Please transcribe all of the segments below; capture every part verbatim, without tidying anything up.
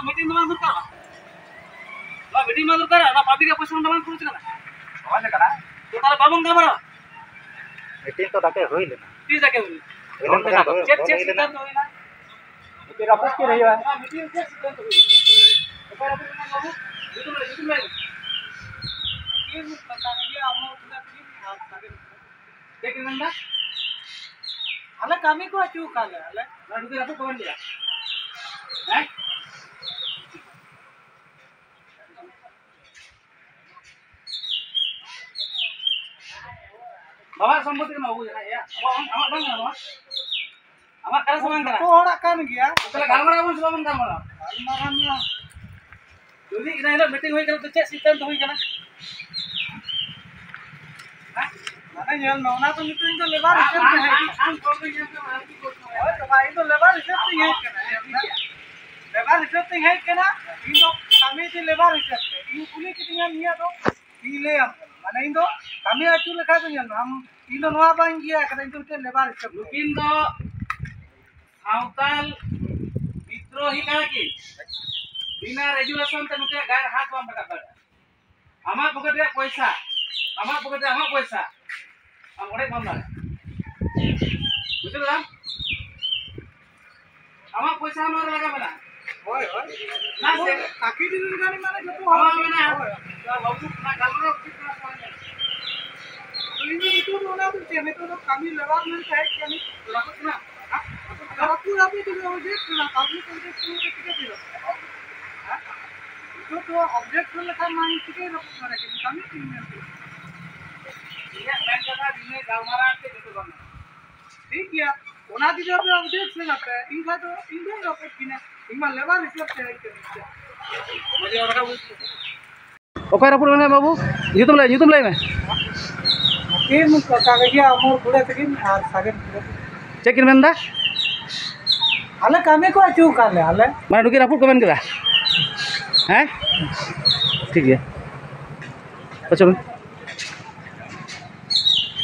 Meeting ᱫᱚ ᱵᱟᱝ ᱫᱚᱨᱠᱟᱨᱟ᱾ ᱱᱚᱣᱟ ᱢᱤᱴᱤᱝ ᱵᱟᱝ ᱫᱚᱨᱠᱟᱨᱟ, ᱚᱱᱟ ᱯᱟᱵᱽᱞᱤᱠ ᱟᱜ ᱯᱚᱭᱥᱟ ᱚᱸᱰᱮ ᱵᱟᱝ ᱠᱷᱚᱨᱚᱪ ᱠᱟᱱᱟ᱾ ᱦᱳᱭ ᱠᱟᱱᱟ᱾ ᱛᱚ ᱛᱟᱦᱞᱮ ᱵᱟᱵᱚᱱ ᱜᱟᱞᱢᱟᱨᱟᱣᱟ? ᱢᱤᱴᱤᱝ ᱛᱚ ᱰᱟᱠᱮ ᱦᱩᱭ ᱞᱮᱱᱟ᱾ ᱛᱤᱥ ᱰᱟᱠᱮ ᱦᱩᱭ ᱞᱮᱱᱟ? ᱦᱩᱭ ᱞᱮᱱ ᱛᱟᱦᱮᱸᱫ, ᱪᱮᱫ, ᱦᱩᱭ ᱪᱮᱫ ᱞᱮᱱᱟ᱾ ᱥᱤᱫᱽᱫᱷᱟᱱᱛᱚ ᱦᱩᱭ ᱞᱮᱱᱟ? ᱢᱤᱴᱤᱝ ᱨᱟᱯᱩᱫ ᱪᱮᱫ ᱦᱩᱭᱩᱜᱼᱟ? ᱱᱚᱣᱟ ᱢᱤᱴᱤᱝ ᱪᱮᱫ ᱥᱤᱫᱽᱫᱷᱟᱱᱛᱚ ᱦᱩᱭ ᱞᱮᱱᱟ? ᱚᱠᱚᱭ ᱨᱟᱯᱩᱫ ᱞᱮᱱᱟ ᱵᱟᱹᱵᱩ? ᱧᱩᱛᱩᱢ ᱞᱟᱹᱭ, ᱧᱩᱛᱩᱢ ᱞᱟᱹᱭ ᱢᱮ᱾ ᱪᱮᱫ ᱠᱚ ᱢᱮᱱᱫᱟ? ᱟᱞᱮ ᱠᱟᱹᱢᱤ ᱠᱚ ᱟᱹᱪᱩ ᱠᱟᱜ ᱞᱮ, ᱟᱞᱮ᱾ ᱱᱚᱣᱟ ᱰᱩᱜᱤ ᱨᱟᱹᱯᱩᱫ ᱠᱚ ᱢᱮᱱ ᱜᱮᱭᱟ? ᱦᱮᱸ? ᱵᱟᱵᱟ ᱥᱚᱢᱯᱚᱛᱤ ᱠᱟᱱᱟ ᱵᱟᱹᱵᱩ, ᱡᱟᱦᱟᱸᱭ ᱭᱟ᱾ ᱟᱵᱚ, ᱟᱢ-, ᱟᱢᱟᱜ ᱵᱟᱝ ᱠᱟᱱᱟ ᱱᱚᱣᱟ? ᱟᱢᱟᱜ ᱠᱟᱱᱟ ᱥᱮ ᱵᱟᱝ ᱠᱟᱱᱟ? ᱡᱚᱛᱚ ᱦᱚᱲᱟᱜ ᱠᱟᱱ ᱜᱮᱭᱟ᱾ ᱛᱟᱦᱞᱮ ᱜᱟᱞᱢᱟᱨᱟᱣ ᱵᱚᱱ ᱥᱮ ᱵᱟᱵᱚᱱ ᱜᱟᱞᱢᱟᱨᱟᱣᱟ? ᱜᱟᱞᱢᱟᱨᱟᱣ ᱢᱟ᱾ ᱡᱩᱫᱤ ᱤᱱᱟᱹ ᱦᱤᱞᱳᱜ ᱢᱤᱴᱤᱝ ᱦᱩᱭ ᱠᱟᱱᱟ, ᱛᱚ ᱪᱮᱫ ᱥᱤᱫᱽᱫᱷᱟᱱᱛᱚ ᱦᱩᱭ ᱠᱟᱱᱟ? ᱦᱮᱸ? ᱢᱟᱱᱮ ᱧᱮᱞ ᱢᱮ, ᱚᱱᱟ ᱫᱚ ᱱᱤᱛᱚᱜ ᱤᱧ ᱫᱚ ᱞᱮᱵᱟᱨ ᱦᱤᱥᱟᱹᱵ ᱛᱮ ᱦᱮᱡ ᱠᱟᱱᱟ᱾ ᱦᱳᱭ ᱛᱚ ᱵᱷᱟᱭ, ᱤᱧ ᱫᱚ ᱞᱮᱵᱟᱨ ᱦᱤᱥᱟᱹᱵ ᱛᱮᱧ ᱦᱮᱡ ᱠᱟᱱᱟ, ᱧᱮᱞ ᱢᱮ᱾ ᱞᱮᱵᱟᱨ ᱦᱤᱥᱟᱹᱵ ᱛᱮᱧ ᱦᱮᱡ ᱠᱟᱱᱟ, ᱤᱧ ᱫᱚ ᱠᱟᱹᱢᱤ ᱫᱚ ᱞᱮᱵᱟᱨ ᱦᱤᱥᱟᱹᱵ ᱛᱮ᱾ ᱤᱧ ᱠᱩᱞᱤ ᱠᱤᱫᱤᱧᱟ ᱱᱤᱭᱟᱹ ᱫᱚ, ᱤᱧ ᱞᱟᱹᱭᱟᱢ ᱠᱟᱱᱟ᱾ ᱢᱟᱱᱮ ᱤᱧ ᱫᱚ ᱠᱟᱹᱢᱤ ᱟᱹᱪᱩ ᱞᱮᱠᱟ ᱫᱚ ᱧᱮᱞ ᱢᱮ, ᱟᱢ, ᱤᱧ ᱫᱚ ᱱᱚᱣᱟ ᱵᱟᱹᱧ ᱤᱭᱟᱹ ᱟᱠᱟᱫᱟ, ᱤᱧ ᱫᱚ ᱢᱤᱫᱴᱮᱱ ᱞᱮᱵᱟᱨ ᱦᱤᱥᱟᱹᱵ ᱛᱮ᱾ ᱱᱩᱠᱤᱱ ᱫᱚ ᱥᱟᱶᱛᱟᱞ ᱵᱤᱫᱽᱨᱳᱦᱤ ᱠᱟᱱᱟ ᱠᱤᱱ᱾ ᱵᱤᱱᱟ ᱨᱮᱡᱩᱞᱮᱥᱚᱱ ᱛᱮ ᱱᱩᱠᱤᱱᱟᱜ ᱜᱟᱭᱮ ᱦᱟᱛ ᱵᱟᱢ ᱨᱟᱠᱟᱵ ᱫᱟᱲᱮᱭᱟᱜᱼᱟ᱾ ᱟᱢᱟᱜ ᱯᱚᱠᱮᱴ ᱨᱮᱭᱟᱜ ᱯᱚᱭᱥᱟ, ᱟᱢᱟᱜ ᱯᱚᱠᱮᱴ ᱨᱮ ᱟᱢᱟᱜ ᱯᱚᱭᱥᱟ, ᱟᱢ ᱚᱲᱮᱡ ᱵᱟᱢ ᱫᱟᱲᱮᱭᱟᱜᱼᱟ᱾ ᱵᱩᱡᱷᱟᱹᱣ ᱠᱮᱫᱟᱢ? ᱟᱢᱟᱜ ᱯᱚᱭᱥᱟ ᱱᱚᱣᱟ ᱨᱮ ᱞᱟᱜᱟᱣ ᱢᱮᱱᱟᱜᱼᱟ᱾ ᱦᱳᱭ, ᱦᱳᱭ᱾ ᱱᱟ ᱥᱮ? ᱠᱟᱹᱠᱤ ᱫᱤᱱ ᱜᱟᱱ ᱢᱟᱱᱮ ᱡᱚᱛᱚ ᱦᱚᱲ ᱟᱢᱟᱜ ᱢᱮᱱᱟᱜᱼᱟ᱾ ᱦᱳᱭ᱾ ᱵᱟᱹᱵᱩ, ᱚᱱᱟ ᱜᱟᱞᱢᱟᱨᱟᱣ ᱩᱪᱤᱛ ᱠᱟᱱᱟ ᱥᱮ ᱵᱟᱝ ᱠᱟᱱᱟ? ᱟᱫᱚ ᱤᱧ ᱫᱚ ᱱᱤᱛᱚᱜ ᱫᱚ ᱚᱱᱟ ᱫᱚ ᱪᱮᱫ, ᱱᱤᱛᱚᱜ ᱫᱚ ᱠᱟᱹᱢᱤ ᱞᱮᱵᱟᱨ ᱢᱮᱱᱛᱮ ᱦᱮᱡ ᱠᱟᱹᱱᱟᱹᱧ᱾ ᱨᱟᱹᱯᱩᱫ ᱠᱟᱱᱟ? ᱦᱮᱸ? ᱨᱟᱹᱯᱩᱫ, ᱨᱟᱹᱯᱩᱫ ᱫᱚ ᱚᱵᱡᱮᱠᱴ ᱠᱟᱱᱟ, ᱯᱟᱵᱽᱞᱤᱠ ᱚᱵᱡᱮᱠᱴ ᱠᱟᱱᱟ, ᱪᱤᱠᱟᱹᱛᱮ ᱨᱟᱹᱯᱩᱫ? ᱦᱮᱸ? ᱱᱤᱛᱚᱜ ᱫᱚ ᱚᱵᱡᱮᱠᱴ ᱞᱮᱠᱷᱟᱱ ᱢᱟ ᱤᱧ ᱪᱤᱠᱟᱹᱧ ᱨᱟᱹᱯᱩᱫ ᱫᱟᱲᱮᱭᱟᱜ ᱠᱟᱹᱱᱟᱹᱧ, ᱠᱟᱹᱢᱤ ᱛᱤᱧ ᱢᱮᱱᱛᱮ᱾ ᱤᱧᱟᱹᱜ ᱢᱮᱱ ᱠᱟᱛᱷᱟ ᱱᱤᱭᱟᱹ ᱜᱟᱞᱢᱟᱨᱟᱣ ᱛᱮ ᱡᱚᱛᱚ ᱵᱟᱝ ᱜᱟᱱᱚᱜᱼᱟ᱾ ᱴᱷᱤᱠ ᱜᱮᱭᱟ, ᱚᱱᱟ ᱡᱩᱫᱤ ᱟᱯᱮ ᱚᱵᱡᱮᱠᱥᱚᱱ ᱟᱯᱮ, ᱤᱧ ᱠᱷᱟᱡ ᱫᱚ ᱤᱧ ᱫᱚᱧ ᱨᱟᱹᱯᱩᱫ ᱠᱤᱱᱟ, ᱤᱧ ᱢᱟ ᱞᱮᱵᱟᱨ ᱦᱤᱥᱟᱹᱵ ᱛᱮ ᱦᱮᱡ ᱠᱟᱹᱱᱟᱹᱧ ᱥᱮ᱾ ᱚᱠᱚᱭ ᱨᱟᱹᱯᱩᱫ ᱞᱮᱱᱟ ᱵᱟᱹᱵᱩ? ᱧᱩᱛᱩᱢ ᱞᱟᱹᱭ, ᱧᱩᱛᱩᱢ ᱞᱟᱹᱭ ᱢᱮ᱾ ᱟᱹᱠᱤᱱ ᱠᱟᱠᱟ ᱜᱮ ᱟᱢᱚᱨ ᱠᱩᱲᱟᱹ ᱛᱟᱹᱠᱤᱱ ᱟᱨ ᱥᱟᱜᱮᱱ ᱠᱩᱲᱟᱹ᱾ ᱪᱮᱫ ᱠᱤᱱ ᱢᱮᱱᱫᱟ? ᱟᱞᱮ ᱠᱟᱹᱢᱤ ᱠᱚ ᱟᱹᱪᱩ ᱟᱠᱟᱫ ᱞᱮ, ᱟᱞᱮ᱾ ᱢᱟᱱᱮ ᱱᱩᱠᱤᱱ ᱨᱟᱹᱯᱩᱫ ᱠᱚ ᱢᱮᱱ ᱠᱮᱫᱟ? ᱦᱮᱸ? ᱴᱷᱤᱠ ᱜᱮᱭᱟ᱾ ᱟᱪᱪᱷᱟ,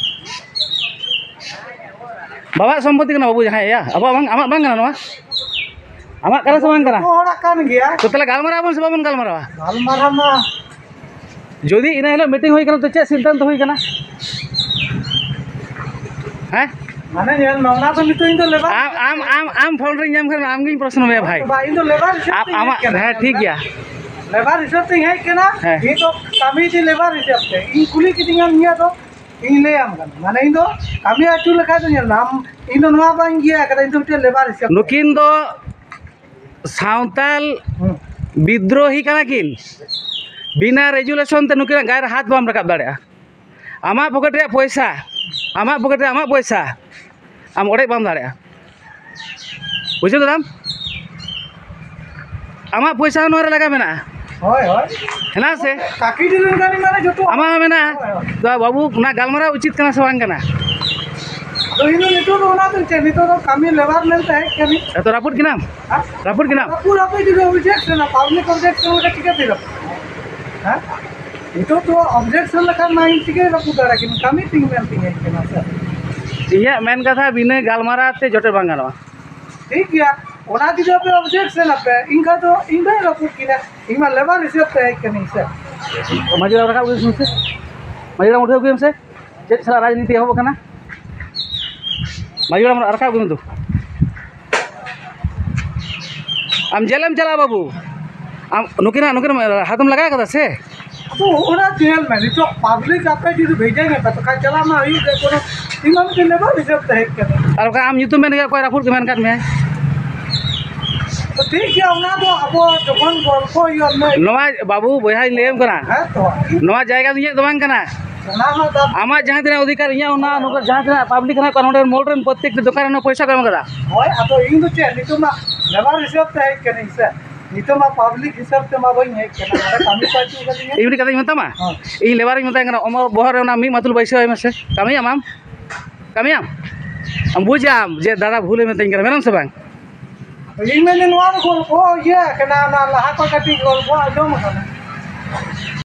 ᱵᱟᱵᱟᱣᱟᱜ ᱥᱚᱢᱯᱚᱛᱤ ᱠᱟᱱᱟ ᱵᱟᱹᱵᱩ, ᱡᱟᱦᱟᱸᱭ ᱭᱟ, ᱟᱵᱚᱣᱟᱜ ᱵᱟᱝ, ᱟᱢᱟᱜ ᱵᱟᱝ ᱠᱟᱱᱟ ᱱᱚᱣᱟ? ᱟᱢᱟᱜ ᱠᱟᱱᱟ ᱥᱮ ᱵᱟᱝ ᱠᱟᱱᱟ? ᱡᱚᱛᱚ ᱦᱚᱲᱟᱜ ᱠᱟᱱ ᱜᱮᱭᱟ᱾ ᱛᱚ ᱛᱟᱦᱚᱞᱮ ᱜᱟᱞᱢᱟᱨᱟᱣ ᱟᱵᱚᱱ ᱥᱮ ᱵᱟᱵᱚᱱ ᱜᱟᱞᱢᱟᱨᱟᱣᱟ? ᱜᱟᱞᱢᱟᱨᱟᱣ ᱢᱟ᱾ ᱡᱩᱫᱤ ᱤᱱᱟᱹ ᱦᱤᱞᱳᱜ ᱢᱤᱴᱤᱝ ᱦᱩᱭ ᱠᱟᱱᱟ, ᱛᱚ ᱪᱮᱫ ᱥᱤᱫᱽᱫᱷᱟᱱᱛᱚ ᱦᱩᱭ ᱠᱟᱱᱟ? ᱦᱮᱸ? ᱢᱟᱱᱮ ᱧᱮᱞ ᱢᱮ, ᱚᱱᱟ ᱫᱚ ᱱᱤᱛᱚᱜ ᱤᱧ ᱫᱚ ᱞᱮᱵᱟᱨ ᱟᱢ, ᱟᱢ, ᱟᱢ, ᱟᱢ ᱯᱷᱳᱱ ᱨᱮᱧ ᱧᱟᱢ ᱠᱷᱟᱱ ᱟᱢᱜᱤᱧ ᱯᱨᱚᱥᱱᱚ ᱢᱮᱭᱟ ᱵᱷᱟᱭ᱾ ᱵᱟ, ᱤᱧ ᱫᱚ ᱞᱮᱵᱟᱨ ᱦᱤᱥᱟᱹᱵ ᱟᱢ, ᱛᱮᱧ ᱦᱮᱡ ᱟᱢᱟᱜ, ᱠᱟᱱᱟ᱾ ᱦᱮᱸ, ᱴᱷᱤᱠ ᱜᱮᱭᱟ᱾ ᱞᱮᱵᱟᱨ ᱦᱤᱥᱟᱹᱵ ᱛᱮᱧ ᱦᱮᱡ ᱠᱟᱱᱟ᱾ ᱦᱮᱸ᱾ ᱤᱧ ᱫᱚ ᱠᱟᱹᱢᱤ ᱫᱤᱧ ᱞᱮᱵᱟᱨ ᱦᱤᱥᱟᱹᱵ ᱛᱮ᱾ ᱤᱧ ᱠᱩᱞᱤ ᱠᱤᱫᱤᱧᱟᱢ ᱱᱤᱭᱟᱹ ᱫᱚ, ᱤᱧ ᱞᱟᱹᱭᱟᱢ ᱠᱟᱱᱟ᱾ ᱢᱟᱱᱮ ᱤᱧ ᱫᱚ ᱠᱟᱹᱢᱤ ᱟᱹᱪᱩ ᱞᱮᱠᱷᱟᱡ ᱫᱚ ᱧᱮᱞ ᱢᱮ, ᱟᱢ, ᱤᱧ ᱫᱚ ᱱᱚᱣᱟ ᱵᱟᱹᱧ ᱤᱭᱟᱹ ᱟᱠᱟᱫᱟ, ᱤᱧ ᱫᱚ ᱢᱤᱫᱴᱮᱱ ᱞᱮᱵᱟᱨ ᱦᱤᱥᱟᱹᱵ ᱛᱮ᱾ ᱱᱩᱠᱤᱱ ᱫᱚ ᱥᱟᱶᱛᱟᱞ ᱦᱩᱸ᱾ ᱵᱤᱫᱽᱨᱳᱦᱤ ᱠᱟᱱᱟ ᱠᱤᱱ᱾ ᱵᱤᱱᱟ ᱨᱮᱡᱩᱞᱮᱥᱚᱱ ᱛᱮ ᱱᱩᱠᱤᱱᱟᱜ ᱜᱟᱭᱮ ᱨᱮ ᱦᱟᱛ ᱵᱟᱢ ᱨᱟᱠᱟᱵ ᱫᱟᱲᱮᱭᱟᱜᱼᱟ᱾ ᱟᱢᱟᱜ ᱯᱚᱠᱮᱴ ᱨᱮᱭᱟᱜ ᱯᱚᱭᱥᱟ, ᱟᱢᱟᱜ ᱯᱚᱠᱮᱴ ᱨᱮ ᱟᱢᱟᱜ ᱯᱚᱭᱥᱟ, ᱟᱢ ᱚᱲᱮᱡ ᱵᱟᱢ ᱫᱟᱲᱮᱭᱟᱜᱼᱟ᱾ ᱵᱩᱡᱷᱟᱹᱣ ᱠᱮᱫᱟᱢ? ᱟᱢᱟᱜ ᱯᱚᱭᱥᱟ ᱦᱚᱸ ᱱᱚᱣᱟ ᱨᱮ ᱞᱟᱜᱟᱣ ᱢᱮᱱᱟᱜᱼᱟ᱾ ᱦᱳᱭ, ᱦᱳᱭ᱾ ᱦᱮᱱᱟᱜ ᱥᱮ? ᱠᱟᱹᱠᱤ ᱰᱤᱞ ᱞᱮᱱᱠᱷᱟᱱ ᱢᱟᱱᱮ ᱡᱚᱛᱚ ᱟᱢᱟᱜ ᱦᱚᱸ ᱢᱮᱱᱟᱜᱼᱟ᱾ ᱦᱳᱭ, ᱦᱳᱭ᱾ ᱛᱚ ᱵᱟᱹᱵᱩ, ᱚᱱᱟ ᱜᱟᱞᱢᱟᱨᱟᱣ ᱩᱪᱤᱛ ᱠᱟᱱᱟ ᱥᱮ ᱵᱟᱝ ᱠᱟᱱᱟ? ᱟᱫᱚ ᱤᱧ ᱫᱚ ᱱᱤᱛᱚᱜ ᱫᱚ ᱚᱱᱟ ᱫᱚ ᱪᱮᱫ, ᱱᱤᱛᱚᱜ ᱫᱚ ᱠᱟᱹᱢᱤ ᱞᱮᱵᱟᱨ ᱢᱮᱱᱛᱮ ᱦᱮᱡ ᱠᱟᱹᱱᱟᱹᱧ᱾ ᱛᱚ ᱨᱟᱹᱯᱩᱫ ᱠᱮᱫᱟᱢ? ᱦᱮᱸ? ᱨᱟᱹᱯᱩᱫ ᱠᱮᱫᱟᱢ? ᱨᱟᱹᱯᱩᱫ ᱨᱟᱹᱯᱩᱫ ᱡᱩᱫᱤ ᱚᱵᱡᱮᱠᱥᱚᱱᱟ, ᱯᱟᱵᱽᱞᱤᱠ ᱚᱵᱡᱮᱠᱥᱚᱱ ᱞᱮᱠᱟ ᱪᱤᱠᱟᱹᱛᱮ ᱨᱟᱹᱯᱩᱫ? ᱦᱮᱸ? ᱱᱤᱛᱚᱜ ᱫᱚ ᱚᱵᱡᱮᱠᱥᱚᱱ ᱞᱮᱠᱷᱟᱱ ᱢᱟ ᱤᱧ ᱪᱤᱠᱟᱹᱧ ᱨᱟᱹᱯᱩᱫ ᱫᱟᱲᱮᱭᱟᱜ ᱠᱤᱱ? ᱠᱟᱹᱢᱤ ᱛᱤᱧ ᱢᱮᱱ ᱛᱤᱧ ᱦᱮᱡ ᱠᱟᱱᱟ ᱥᱮ᱾ ᱤᱧᱟᱹᱜ ᱢᱮᱱ ᱠᱟᱛᱷᱟ, ᱵᱤᱱᱟᱹ ᱜᱟᱞᱢᱟᱨᱟᱣ ᱛᱮ ᱡᱚᱴᱮᱫ ᱵᱟᱝ ᱜᱟᱱᱚᱜᱼᱟ᱾ ᱴᱷᱤᱠ ᱜᱮᱭᱟ, ᱚᱱᱟ ᱡᱩᱫᱤ ᱟᱯᱮ ᱚᱵᱡᱮᱠᱥᱚᱱ ᱟᱯᱮ, ᱤᱧ ᱠᱷᱟᱱ ᱫᱚ ᱤᱧ ᱵᱟᱹᱧ ᱨᱟᱹᱯᱩᱫ ᱠᱤᱱᱟ, ᱤᱧ ᱢᱟ ᱞᱮᱵᱟᱨ ᱦᱤᱥᱟᱹᱵ ᱛᱮ ᱦᱮᱡ ᱠᱟᱹᱱᱟᱹᱧ ᱥᱮ᱾ ᱢᱟᱹᱡᱷᱤ ᱦᱟᱲᱟᱢ ᱨᱟᱠᱟᱵ ᱟᱹᱜᱩᱭ ᱢᱮᱥᱮ, ᱢᱟᱹᱡᱷᱤ ᱦᱟᱲᱟᱢ ᱩᱴᱷᱟᱹᱣ ᱟᱹᱜᱩᱭ ᱢᱮᱥᱮ᱾ ᱪᱮᱫ ᱥᱟᱞᱟᱜ ᱨᱟᱡᱽᱱᱤᱛᱤ ᱮᱦᱚᱵ ᱟᱠᱟᱱᱟ? ᱢᱟᱹᱡᱷᱤ ᱦᱟᱲᱟᱢ ᱨᱟᱠᱟᱵ ᱟᱹᱜᱩᱭ ᱢᱮ ᱛᱚ᱾ ᱟᱢ ᱡᱮᱞᱮᱢ ᱪᱟᱞᱟᱜᱼᱟ ᱵᱟᱹᱵᱩ᱾ ᱟᱢ ᱱᱩᱠᱤᱱᱟᱜ, ᱱᱩᱠᱤᱱᱟᱜ ᱦᱟᱛᱮᱢ ᱞᱟᱜᱟᱣ ᱠᱟᱫᱟ ᱥᱮ? ᱟᱫᱚ ᱚᱱᱟ ᱧᱮᱞ ᱢᱮ, ᱱᱤᱛᱚᱜ ᱯᱟᱵᱽᱞᱤᱠ ᱟᱯᱮ ᱡᱩᱫᱤ ᱵᱷᱮᱡᱟ ᱧᱚᱜ ᱯᱮ, ᱛᱚᱠᱷᱟᱱ ᱪᱟᱞᱟᱜ ᱢᱟ ᱦᱩᱭᱩᱜ ᱜᱮ, ᱠᱳᱱᱳ ᱤᱧ ᱢᱟ ᱢᱤᱫᱴᱮᱱ ᱞᱮᱵᱟᱨ ᱦᱤᱥᱟᱹᱵ ᱛᱮ ᱦᱮᱡ ᱠᱟᱱᱟ᱾ ᱟᱨ ᱵᱟᱠᱷᱟᱱ ᱟᱢ ᱧᱩᱛᱩᱢ ᱢᱮᱱ ᱦᱩᱭᱩᱜᱼᱟ, ᱚᱠᱚᱭ ᱨᱟᱹᱯᱩᱫ ᱠᱚ ᱢᱮᱱ ᱠᱟᱫ ᱢᱮᱭᱟ? ᱛᱚ ᱴᱷᱤᱠ ᱜᱮᱭᱟ, ᱚᱱᱟ ᱫᱚ ᱟᱵᱚ ᱡᱚᱠᱷᱚᱱ ᱜᱚᱞᱯᱚ ᱦᱩᱭᱩᱜᱼᱟ, ᱢᱮ- ᱱᱚᱣᱟ ᱵᱟᱹᱵᱩ, ᱵᱚᱭᱦᱟᱧ ᱞᱟᱹᱭᱟᱢ ᱠᱟᱱᱟ, ᱦᱮᱸ ᱛᱚ᱾ ᱱᱚᱣᱟ ᱡᱟᱭᱜᱟ ᱫᱚ ᱤᱧᱟᱹᱜ ᱫᱚ ᱵᱟᱝ ᱠᱟᱱᱟ᱾ ᱚᱱᱟ ᱦᱚᱸ ᱫᱟ- ᱟᱢᱟᱜ ᱡᱟᱦᱟᱸ ᱛᱤᱱᱟᱹᱜ ᱚᱫᱷᱤᱠᱟᱨ, ᱤᱧᱟᱹᱜ ᱚᱱᱟ, ᱱᱚᱝᱠᱟ ᱡᱟᱦᱟᱸ ᱛᱤᱱᱟᱹᱜ ᱯᱟᱵᱽᱞᱤᱠ ᱦᱮᱱᱟᱜ ᱠᱚᱣᱟ ᱱᱚᱰᱮ ᱢᱳᱲ ᱨᱮᱱ, ᱯᱨᱚᱛᱛᱮᱠᱴᱤ ᱫᱚᱠᱟᱱ ᱨᱮ ᱯᱚᱭᱥᱟ ᱠᱚ ᱮᱢ ᱠᱟᱫᱟ᱾ ᱦᱳᱭ, ᱟᱫᱚ ᱤᱧ ᱫᱚ ᱪᱮᱫ, ᱱᱤᱛᱚᱜ ᱢᱟ ᱞᱮᱵᱟᱨ ᱦᱤᱥᱟᱹᱵ ᱛᱮ ᱦᱮᱡ ᱠᱟᱹᱱᱟᱹᱧ ᱥᱮ, ᱱᱤᱛᱚᱜ ᱢᱟ ᱯᱟᱵᱽᱞᱤᱠ ᱦᱤᱥᱟᱹᱵ ᱛᱮ ᱢᱟ ᱵᱟᱹᱧ ᱦᱮᱡ ᱠᱟᱱᱟ, ᱱᱚᱰᱮ ᱠᱟᱹᱢᱤ ᱠᱚ ᱟᱹᱪᱩ ᱠᱟᱹᱫᱤᱧᱟ᱾ ᱤᱧ ᱢᱤᱫᱴᱤᱡ ᱠᱟᱛᱷᱟᱧ ᱢᱮᱛᱟᱢᱟ, ᱦᱮᱸ᱾ ᱤᱧ ᱞᱮᱵᱟᱨᱤᱧ ᱢᱮᱛᱟᱭ ᱠᱟᱱᱟ, ᱟᱢᱟᱜ ᱵᱚᱦᱚᱜ ᱨᱮ ᱚᱱᱟ ᱢᱤᱫ ᱢᱟᱛᱩᱞ ᱵᱟᱹᱭᱥᱟᱹᱣ ᱟᱭ ᱢᱮᱥᱮ, ᱠᱟᱹᱢᱤᱭᱟᱢ ᱟᱢ? ᱠᱟᱹᱢᱤᱭᱟᱢ? ᱟᱢ ᱵᱩᱡᱟᱢ ᱡᱮ ᱫᱟᱫᱟ ᱵᱷᱩᱞᱮ ᱢᱮᱛᱟᱹᱧ ᱠᱟᱱᱟ, ᱢᱮᱱᱟᱢ ᱥᱮ ᱵᱟᱝ? ᱤᱧ ᱢᱮᱱᱫᱟᱹᱧ ᱱᱚᱣᱟ ᱫᱚ ᱜᱚᱞᱯᱚ ᱤᱭᱟᱹ ᱠᱟᱱᱟ, ᱚᱱᱟ ᱞᱟᱦᱟ ᱠᱷᱚᱱ ᱠᱟᱹᱴᱤᱡ ᱜᱚᱞᱯᱚ ᱟᱸᱡᱚᱢ ᱟᱠᱟᱱᱟ᱾